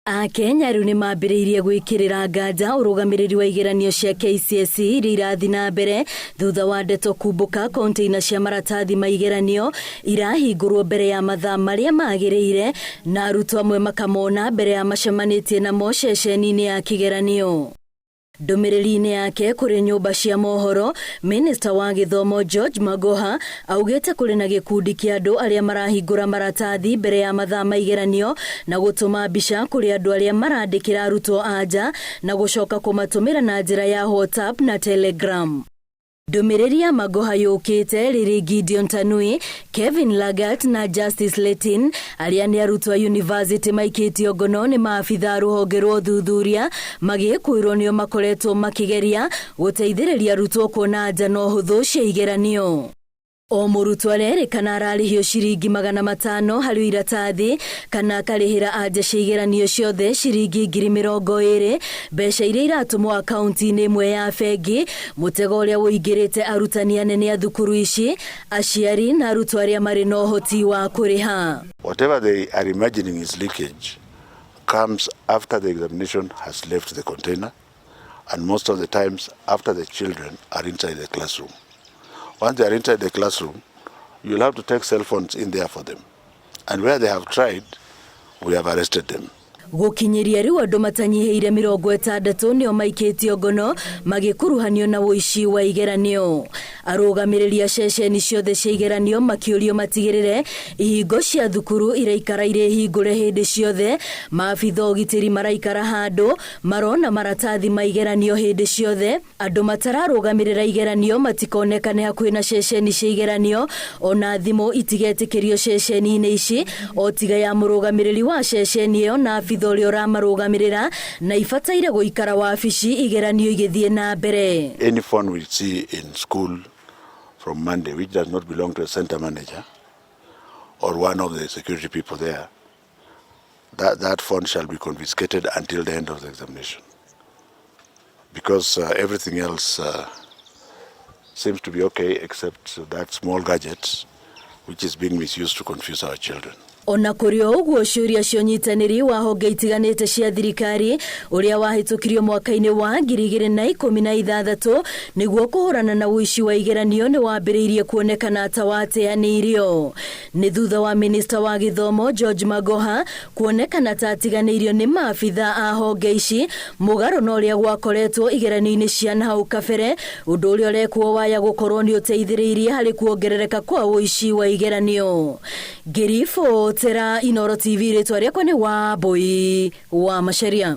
Akenya rĩu nĩ mambĩrĩirie gwĩkĩrĩra nganja ũrũgamĩrĩri wa igeranio cia KCSE iria irathiĩ na mbere thutha wa ndeto kumbũka container cia maratathi ma igeranio irahingũrwo mbere ya mathaa marĩa magĩrĩire na arutwo amwe makamona mbere ya macemanĩtie namo ceceni-inĩ ya kĩgeranio. Ndũmĩrĩri-inĩ yake kũrĩ nyũmba cia mohoro, Minista wa gĩthomo George Magoha augĩte kũrĩ na gĩkundi kĩa andũ arĩa marahingũra maratathi mbere ya mathaa ma igeranio na gũtũma mbica kũrĩ andũ arĩa marandĩkĩra arutwo a nja na gũcoka kũmatũmĩra na njĩra ya WhatsApp na Telegram. Ndũmĩrĩri ya Magoha yũkĩte rĩrĩ Gideon Tanui, Kevin Lagat na Justice Letin arĩa nĩ arutwo a yunivasĩtĩ maikĩtio ngono nĩ maabitha a rũhonge rwa ũthuthuria magĩkũĩrwo nĩo makoretwo makĩgeria gũteithĩrĩria arutwo kuona anja na ũhũthũ cia igeranio. O mũrutwo arerĩkana ararĩhio ciringi 500 harĩ o iratathi kana akarĩhĩra anja cia igeranio ciothe ciringi 20,000, mbeca iria iratũmwo akaunti-inĩ ĩmwe ya bengi, mũtego ũrĩa ũingĩrĩte arutani anene a thukuru ici, aciari na arutwo arĩa marĩ na ũhoti wa kũrĩha. Whatever they are imagining is leakage comes after the examination has left the container and most of the times after the children are inside the classroom. Once they are inside the classroom, you'll have to take cell phones in there for them. And where they have tried, we have arrested them. Gũkinyĩria rĩu andũ matanyihĩire 60 nĩo maikĩtio ngono magĩkuruhanio na ũici wa igeranio. Arũgamĩrĩri a ceceni ciothe cia igeranio makĩũrio matigĩrĩre ihingo cia thukuru iraikara irĩ hingũre hĩndĩ ciothe, maabitha ũgitĩri maraikara handũ marona maratathi ma igeranio hĩndĩ ciothe, andũ matararũgamĩrĩra igeranio matikonekane hakuhĩ na ceceni cia igeranio, ona thimũ itigetĩkĩrio ceceni-inĩ ici o tiga ya mũrũgamĩrĩri wa ceceni ĩyo na abitha ũrĩa ũramarũgamĩrĩra, na ibataire gũikara wabici igeranio igĩthiĩ na mbere. Any phone we see in school from Monday which does not belong to a center manager or one of the security people there, that phone shall be confiscated until the end of the examination. Because everything else seems to be okay except that small gadget which is being misused to confuse our children. Ona kũrĩ o ũguo, ciũria cia ũnyitanĩri wa honge itiganĩte cia thirikari ũrĩa wahĩtũkirio mwaka-inĩ wa 2016 nĩguo kũhũrana na ũici wa igeranio nĩ wambĩrĩirie kuonekana ta wateanĩirio. Nĩ thutha wa minista wa gĩthomo George Magoha kuonekana ta atiganĩirio nĩ maabitha a honge ici mũgarũ na ũrĩa gwakoretwo igeranio-inĩ cia nahau kabere, ũndũ ũrĩa ũrekwo waya gũkorwo nĩ ũteithĩrĩirie harĩ kuongerereka kwa ũici wa igeranio. Ngĩribotera Inooro TV, rĩtwa rĩakwa nĩ Wambui wa Macharia.